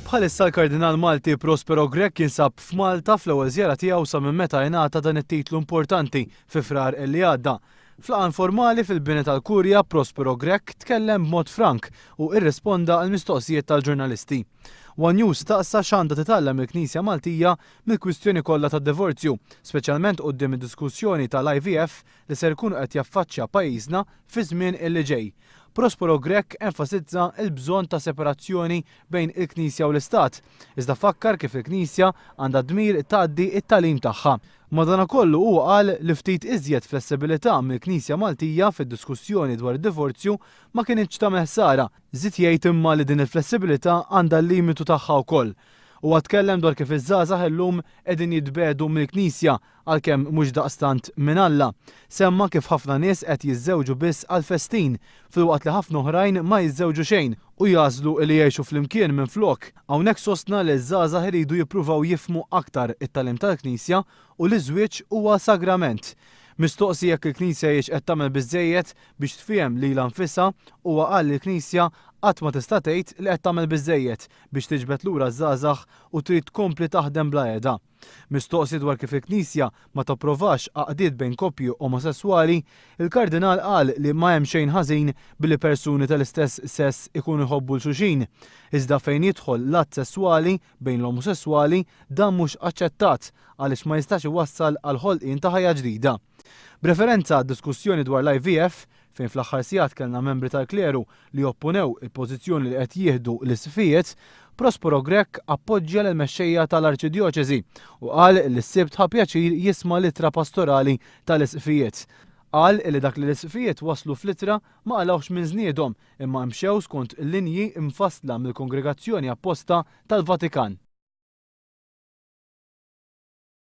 Bħalissa l-Kardinal Malti Prospero Grech jinsab f'Malta fl-ewwel żjara tiegħu sa minn meta ingħata dan it-titlu importanti fi Frar li għadda. F'laqgħa informali fil-bini tal-Kurja, Prospero Grech tkellem b'mod frank u irrisponda għall-mistoqsijiet tal-ġurnalisti. One News staqsa x'għandha titgħallem il-Knisja Maltija mill-kwistjoni kollha tad-divorzju, speċjalment quddiem id-diskussjoni tal-IVF li ser ikun qed jaffaċċja pajjiżna fiż-żmien illi ġej. Prospero Grech enfasizza l-bżonn ta' separazzjoni bejn il-Knisja u l-Istat, iżda fakkar kif il-Knisja għandha d-dmir tgħaddi t-tagħlim tagħha. Madanakollu huwa qal li ftit iżjed flessibilità mill-Knisja Maltija fid-diskussjoni dwar id-divorzju ma kinitx tagħmel ħsara, żied jgħid imma li din il-flessibilità għandha l-limitu tagħha wkoll. Huwa tkellem dwar kif iż-żgħażagħ illum qegħdin jitbiegħdu mill-Knisja għalkemm mhux daqstant minn Alla. Semma kif ħafna nies qed jiżżewġu biss għall-festin, filwaqt li ħafna oħrajn ma jiżżewġu xejn u jagħżlu li jgħixu flimkien minflok. Hawnhekk sostna li ż-żgħażagħ iridu jippruvaw jifhmu aktar it-tagħlim tal-Knisja u li ż-żwieġ huwa sagrament. Mistoqsi jekk il-Knisja hijiex qed tagħmel biżżejjed biex tfiehem lilha nfisha, huwa qal li l-Knisja qatt ma tista' tgħid li qed tagħmel biżżejjed biex tiġbed lura ż-żgħażagħ u trid tkompli taħdem bla heda. Mistoqsi dwar kif il-Knisja ma tapprovax għaqdiet bejn koppji omosesswali, il-Kardinal qal li ma hemm xejn ħażin billi persuni tal-istess sess ikunu jħobbu 'l xulxin. Iżda fejn jidħol l-att sesswali bejn l-omosesswali dan mhux aċċettat għaliex ma jistax iwassal għall-ħolqien ta' ħajja ġdida. B'referenza għad-diskussjoni dwar l-IVF, fejn fl-aħħar sigħat kellna membri tal-kleru li opponew il-pożizzjoni li qed jieħdu l-isqfijiet, Prospero Grech appoġġja lill-mexxejja tal-Arċidjoċesi u qal li s-Sibt ħa pjaċir jisma' l-ittra pastorali tal-isqfijiet. Qal li dak li l-isqfijiet wasslu fl-ittra ma qalgħuhx minn żniedhom imma imxew skont linji mfassla mill-kongregazzjoni apposta tal-Vatikan.